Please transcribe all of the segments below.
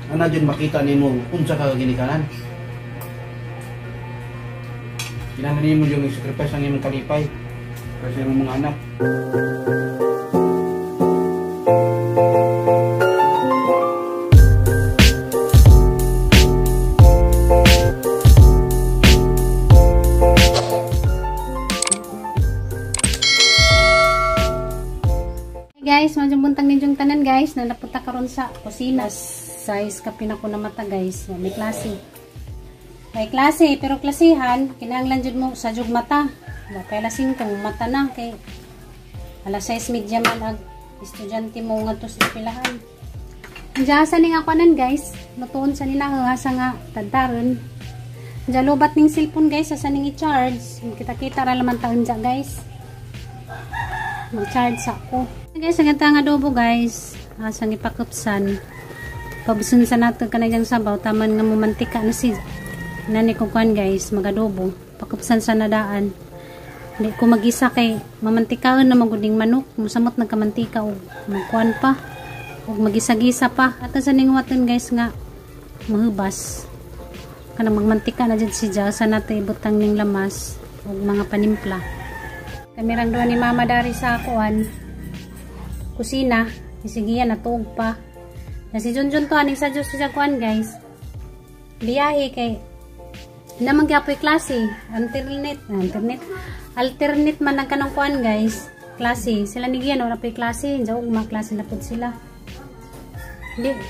Ana jud makita nimo unsa ka ginikanan. Kinahanglan nimo yung i-sacrifice ang imong kalipay para sa imong mga anak. Guys, madyong buntag ninyong tanan guys, nalapunta karon sa kusina. Size ka pinako na mata guys, may klase. May klase, pero klasihan, kinahanglan jud mo sa jug mata. Kay alas 5 mata na kay alas 6:30 man ag estudyante mo ngadto sa eskwelahan. Diya sa ning akwanan guys, lutuon sa nila hasa nga tadtaron. Diya lobat ning cellphone guys, sa ning i-charge. Kita-kita ra laman taon diya guys. Mag-charge ako. Guys, ang nga adobo guys, asang ipakupsan. Pabusun sa nato kanang sabaw, taman nga mumantika na si nani ko kuan guys, magadobo. Pakupsan sa nadaan. Hindi ko magisa kay mamantikaon na maguding manok, musamot nagkamantika og magkuan pa og magisa-gisa pa. Ato sa ning waton guys nga mahubas. Kanang magmantika na jud si ja sa nato ibutang ning lamas og mga panimpla. Kamirang duha ni mama dari sa kuan kusina, isigiya natuog pa. Na si Junjun to aning sa Diyos siya kuan guys. Biyahe kay naman gyapoy klase, alternate man ang kanang kuan guys, klase. Sila ni Gian ora poy klase, jaw ma klase na pud sila.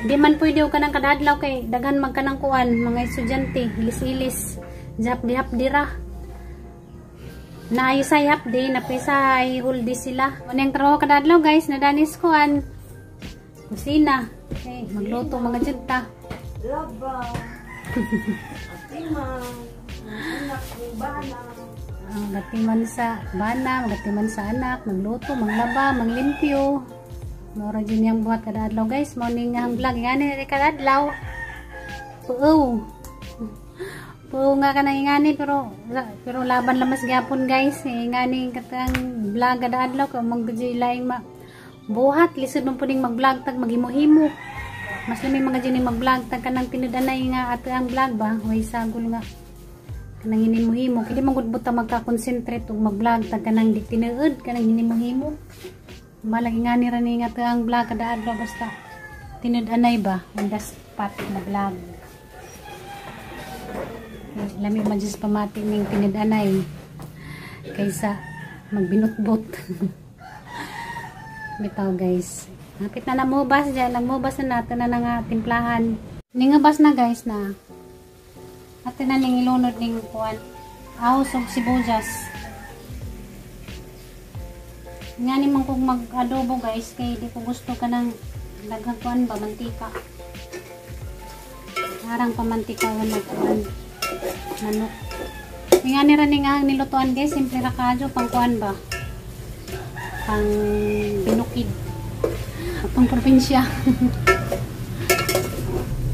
Di man pwede og kanang kadadlaw kay daghan man kanang kuan mga estudyante, ilis-ilis, jap dihap dira. Na isay half day, na pisay whole day sila. Ano yung trabaho kadadlaw guys, nadanis kuan kusina. Okay, magluto mga judta. Laba. Atiman. Anak ng bana. Gatiman sa bana, gatiman sa anak, magluto, maglaba, maglimpyo. Mora jud niyang buhat kadadlaw guys. Mao ning ang vlog ngani ri kadadlaw. Puo. Puo nga kanang ingani pero laban lamas gyapon guys. Ingani katang vlog kadadlaw kay mong gud laing ma buhat lisod man puning mag-vlog tag maghimo-himo. Mas lami mga jud mag-vlog tag kanang tinud-anay nga ato ang vlog ba, way sagol nga kanang hinimo-himo. Kay di man gud buta magka-concentrate og mag-vlog tag kanang di tinuod kanang hinimo-himo. Malagi nga ni ra ni nga ato ang vlog kada adlaw basta tinud-anay ba on the spot na vlog. Lami man jud pamati ning tinud-anay kaysa magbinutbot. Bitaw guys. Hapit na namubas dyan. Nagmubas na natin na nga timplahan. Ningabas na guys na. Atin na ning ilunod ning kuan. Ahos og sibuyas. Ngani man kog mag-adobo guys kay di ko gusto kanang daghang kuan ba mantika. Arang pamantika wala kuan. Manok. Ngani ra ning ang nilutuan guys, simple ra kadyo pang kuan ba. Pang binukid, pang probinsya.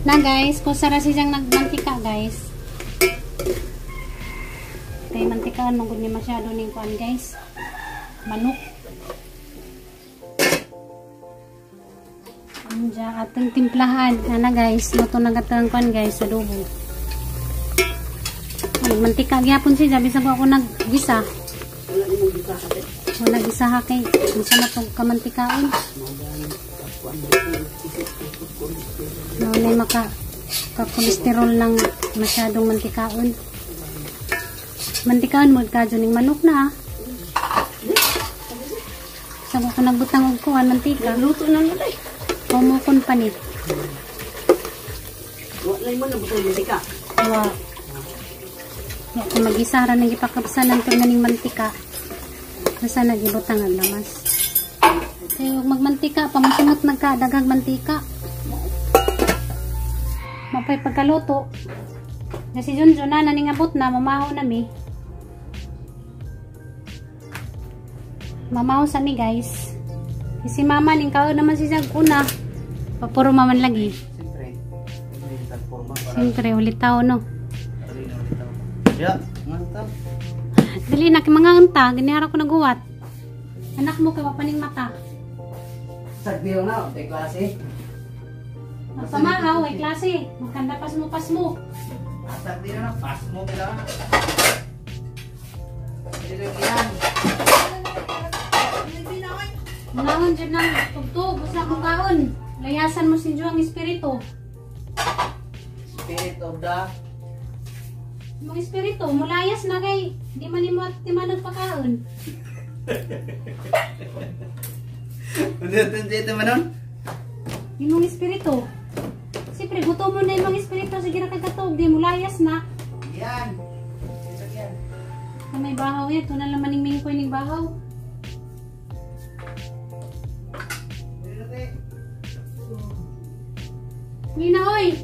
Na guys, kung sara siyang nagmantika guys. Kay mantikaan man gud ni masyado ning kuan guys. Manok. Anja atong timplahan. Ana guys, luto na gatang kuan guys adobo. Nagmantika gyapon siya bisag ako naggisa. Wala gisa ha kay unsa na tong kamantikaon. Wala maka ka-kolesterol lang masyadong mantikaon. Mantikaon mo kadyo ning manok na. Sa ko nagbutang og kuan mantika. Luto na na day. Pumukon pa ni. Wala mo nabutang mantika. Wa. Wa ko magisa ra nang gipakapsan ang ning mantika. Basta nagibutang ang lamas. Kaya huwag magmantika, pamusunot nagkadaghang mantika. Mapay pagkaluto. Na si Junjun na naningabot na, mamaho na mi. Mamaho sa mi guys. Si mama, ning kaon naman si Jag una. Papuro maman lagi. Siyempre. Siyempre, ulit tao no. Ya, mantap. Dili na kay mga unta, ganihara ko naguwat. Anak mo kay paning mata. Sagdiyo na, tay klase. Magpamahaw ay klase. Magkanda pasmo-pasmo. Asak din na, pasmo kita. Dili yan. Manahon dyan ng tugtog. Gusto akong kaon. Layasan mo si Juang espiritu. Spirit of the Mga espiritu, mulayas na kay. Di man nimo at di man nagpakaon. Hindi man nun? Imong espiritu. Siyempre, gutom mo na imong espiritu. Sige na kagkatog. Di mulayas na. Yan. Ito yan. Sa may bahaw yan. Ito na laman ning mingkoy ning bahaw. Lina, oy!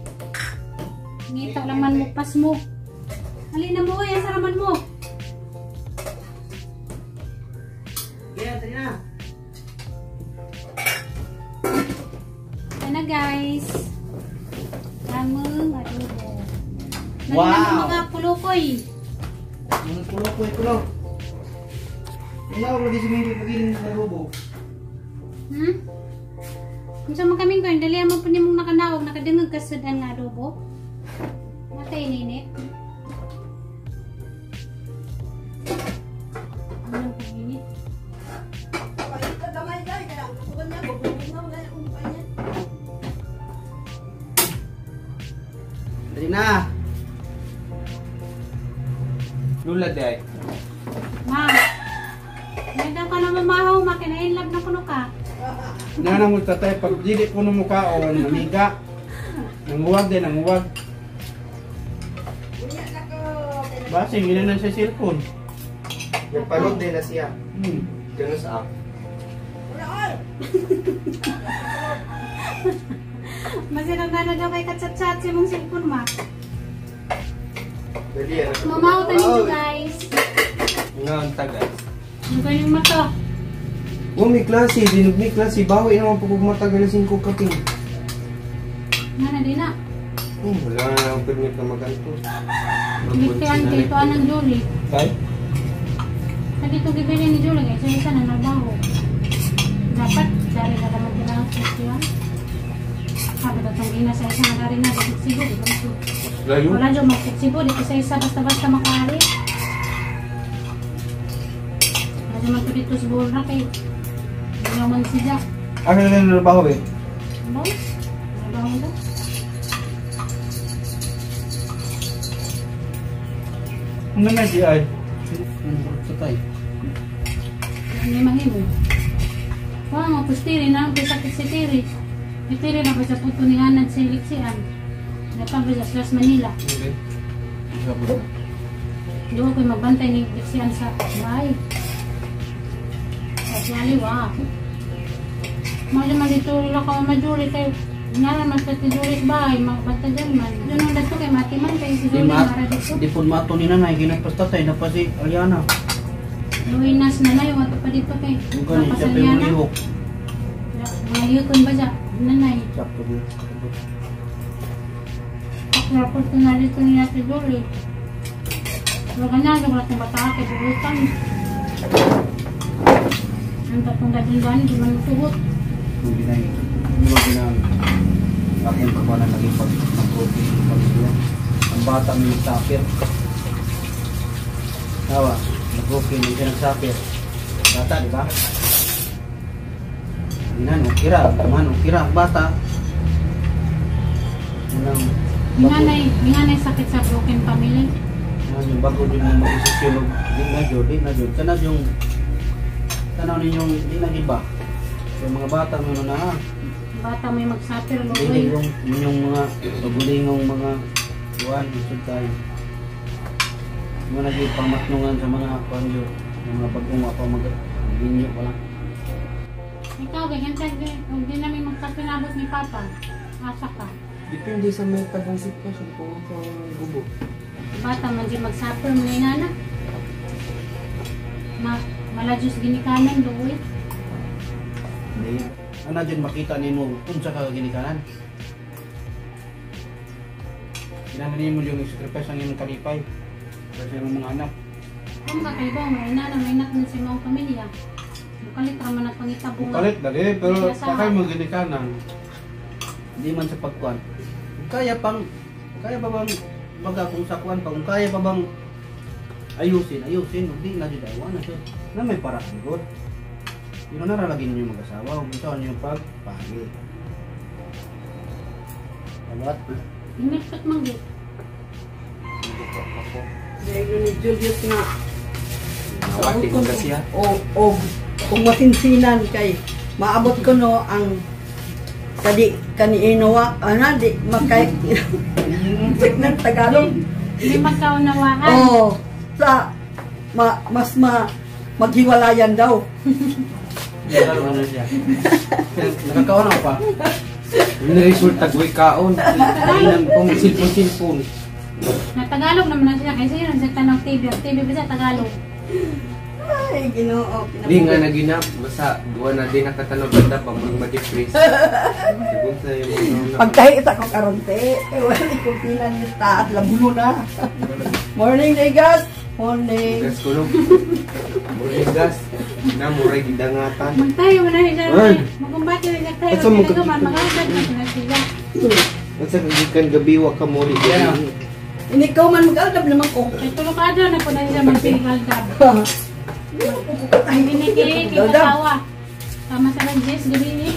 Ngita laman mo, pas mo. Halina mo, oy. Asa raman mo? Yan, dali na. Ayan na, guys. Rameng adobo. Dali Wow! na mo mga pulukoy. Mga kulo ko, kulo. Ikaw, lagi si Mimi, pagiling sa adobo. Kung sa mga kaming koy, dali mo po nimong nakanawag, nakadungog ka sudan nga adobo. Matay ninit. Anong paginit? Gamay dai kaya ang tutukan niya, bubog na wala yung umpay niya. Dali na. Lula day. Ma, may daw ka na mamahaw, ma, kinainlab na kuno ka. Nanang mo tatay, pag dili ko ng mukha o namiga. Nanguwag din, nanguwag. Unya na ko. Base, ginanan sa cellphone. Nagpanood din na siya. Ganun sa app. Wala oy. Masirang na daw kay kachat-chat si mong cellphone, ma. Dali yan. Mamahaw ta ninyo, guys. Ngayon ta guys. Ano ba yung mata? Oh, may klase. Dinog may klase. Bawi naman pag matagal na 5 kaping. Nga na din na. Oh, wala na akong permit na maganto. Bigyan kay ito anang Julie. Kay? Sa dito gibili ni Julie, guys. Sa isa na nabaho. Dapat, dari na naman tinawag sa siya. Sabi na itong ina sa isa na dari na, magsibo, di ba? Layo. Wala dyan, magsibo, dito sa isa, basta-basta makaari. Wala dyan magto dito sa buwan na kay. Wala man siya. Ano na yung trabaho eh? Ano? Nabaho daw. Ano na si ay? Tatay. Ano mahimo? Wala nga pustiri na ang sakit si Tiri. Si Tiri na ba sa puto ni Anad sa Lixian. Napabay sa Slas Manila. Okay. Isa po. Doon ko'y magbantay ni Lixian sa bahay. Sa Siyaliwa. Mga naman dito wala ka majuri kay nga naman sa ti Julie bahay, magbantay dyan man. Doon ang dato kay Matiman kay si Di Julie ma, mara dito. di po mato ni nanay, ginagpas tatay, na pa si Aliana. Luinas na na yung ato pa dito kay Yung kanin, siya pa yung Papasaliana. lihok. Mga yukon ba siya? Nanay. Sakto din. Rapor ko na dito ni Ate Julie. Wala na, wala kong bata kay buhutan. Ang tatong gadin-gani, di man tugot. Yung ginay, yung ginay, aking pagwanan lagi pag nag-grouping yung pamilya. Ang bata may nagsapir. Tawa, nag-grouping, hindi siya nagsapir. Bata, di ba? Ginan, okay ra, man, okay ra, ang bata. Unang, Minganay sakit sa broken family. Ano yung bago din mo mag-isosyo, di na jud, di na jud. Tanaw yung, tanaw ninyong, di na jud ba? Yung mga bata mo na ha, Bata may magsapir, dili luoy. yung inyong mga pagulingong mga buwan, isod tayo. Mo na jud pangmatnungan sa mga kuan jud, yung mga bagong pa mag ginyo pa lang. Ikaw, ganyan ka, kung di namin magkapinabot ni Papa, asa ka. Depende sa may tabong sitwasyon kung sa gubo. Bata man di magsapir, mga inana. Ma, maladyos ginikanan, luoy. Hindi. Ana jud makita nimo unsa ka ginikanan. Kinahanglan nimo yung sacrifice ang imong kalipay para sa imong mga anak. Kung kakaiba, may inana, may anak nun sa imong pamilya. Mukalit ra man ang pangitabo nga. Kalit dali, pero Hindi na sa- takay mo ginikanan. Hindi man sa pagkuan. Kung kaya pang kaya pa bang baga kung sa kuan pa kung kaya pa bang ayusin, ayusin, hindi na jud ay na siya. Na may paraan gud. Yun na lagi ninyo mag-asawa, ug unsaon ninyo pagpagi. Abat. Inipsot man gyud. Dahil ni Julius nga. Nawati ko kasi ha. O kung masinsinan kay maabot ko no ang kadi kaniinawa ana di makay ng Tagalog. Hindi magkaunawaan. Oo. Sa ma, mas ma maghiwalayan daw. Ano siya? Nakakaon ako pa. Niresulta tagway kaon. Ay kung silpon-silpon. Na Tagalog naman na siya kasi yun sa tanong TV, ang TV ba sa Tagalog? Ay, Ginoo. Di nga naginap, basta duwa na din nakatanaw banda pa murag ma-depress. Sigun sa imo. Pagtahi sa ko karon te. Eh, wala ko pinan ni taat labuno na. Morning, guys. Morning. Gas ko no. Murag gas. Na murag gidangatan. Magtayo mo na siya. Ay! Magumbati na siya tayo. Asa mo Magtayo man, mag-agad na siya. Unsa ka gikan gabi wa ka mo Yan ah. Inikaw man mag-aldab naman ko. Kay tulo ka adlaw na po na siya magpiligal-dab. Ay, Binikili kay katawa. Tama sa Jess, gabi ni.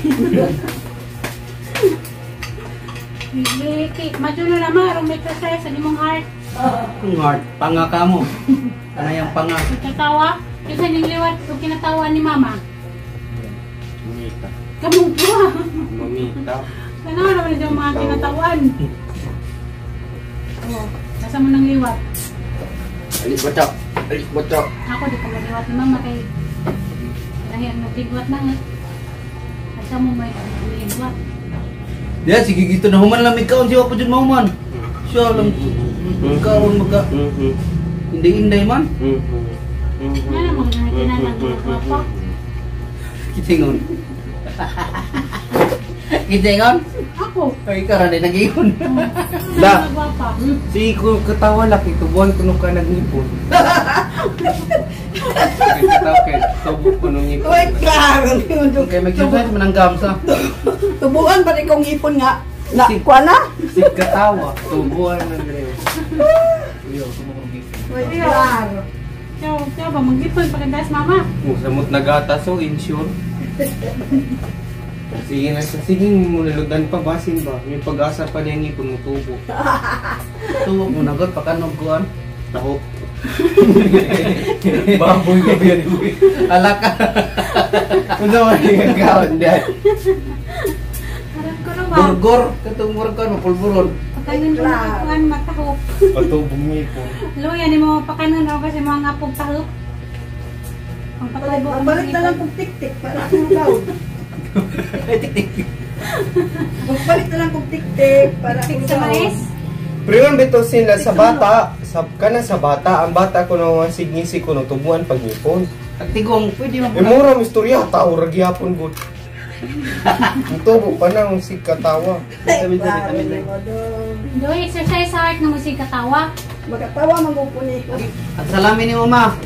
Bigiki. Madulo na ma, aron may exercise sa imong heart. Ang heart, panga ka mo. Ano yung panga? Katawa, kinsa ning liwat ug kinatawa ni mama. Mamita. Kamong duha. Mamita. Tanaw naman yung mga kinatawan. Oh, nasa mo nang liwat. Ali bata. Ali bata. Ako di ko maliwat ni mama kay dahil nagligwat na nga. Asa mo may liwat. Diya, sige gito na human lang ikaw siya pa jud mahuman. Siya lang kaon magka hindi inday man. Nga naman nga kinanang mga Kitingon. Kitingon? Ako. Ay ikaw ra din nag-ingon. Da. Gwapa. Si ko katawa laki tubuan kuno ka nagngipon. Katawa kay tubo kuno ngipon. Uy, klaro. Okay, mag-exercise man ang gamsa. Tubuan ba ikaw ngipon nga? Na, kuha na? Si katawa tubuan na dire. Uyo, tubo ko gipon. Uy, klaro. Ciao, ciao ba maglipon pagkandas mama. Mo samot nagata so insure. Sige na sa sige mo naludan pa basin ba. May pag-asa pa niya ngipon mo tubo. Tubo mo na gud pakanog kuan. Taho. Baboy ka ba yan? Alaka. Unsa man yung kaon diyan? Harap ko na ba? Burgor katong murag kuan mapulburon. Pakanon ko na kuan matahop. Patubong ngipon. Luya ni mo pakanon ako kasi mga ngapog tahop. Ang patubo Balik, balik na lang kong tik-tik para akong daw. Tik-tik. Magbalik na lang kong tik-tik para Tik akong sa daw. mais. Pero yun bitaw sila sa bata, sa kana sa bata, ang bata ko naman signgisi ko no tubuan pag ngipon. Ang tigong pwede man E mura mistorya tao ra gyapon gud. Ang tubo pa na ang sig katawa. Vitamin C, Klaro vitamin C. ni mo dong. Do exercise sa heart nga musig katawa. Magkatawa man ko ni ko. Ang salamin ni mama.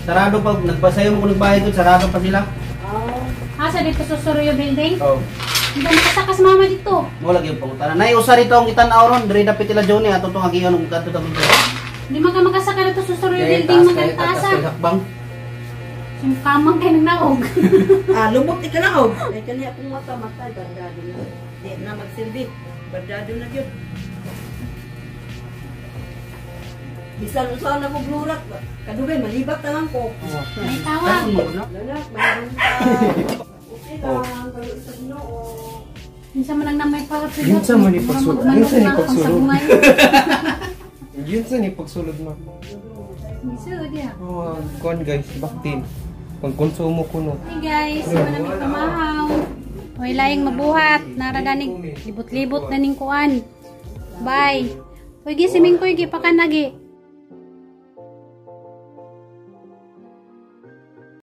Sarado pa nagpasayo mo kung nagbayad ko, sarado pa sila. Ah, Asa dito sa Suruyo building? Oh. Hindi makasakas mama dito. Mo lagi yung pangutana. Nay usa rito ang itan-aw ron, diri dapit ila Johnny ato tong agiyon ug kadto ta dito. Hindi man ka makasaka dito sa Suruyo Kaya building taas mga kayo, taas tasa. kayo hakbang. Kamang kayo ng naog. ah, lubot ka na og. Ay kani akong mata matay bardado na. Di na magsilbi. Bardado na gyud. Bisan usa na ko glurak, kadugay malibat na lang ko. May tawag. Ay, mo na. Lanak, mayroon ka. Okay lang, pero sa Ginoo. Minsan man lang na may pahapilot. Minsan man ipagsulod. Minsan ipagsulod. Minsan Yun sa ni pagsulod ma. Minsan diya. Oh, kuan guys, baktin. Pagkonsumo ko no. Hey guys, wala mi pamahaw. Hoy laing mabuhat, naraganig libot-libot na ning kuan. Bye. Hoy gi siming ko gi pakanagi.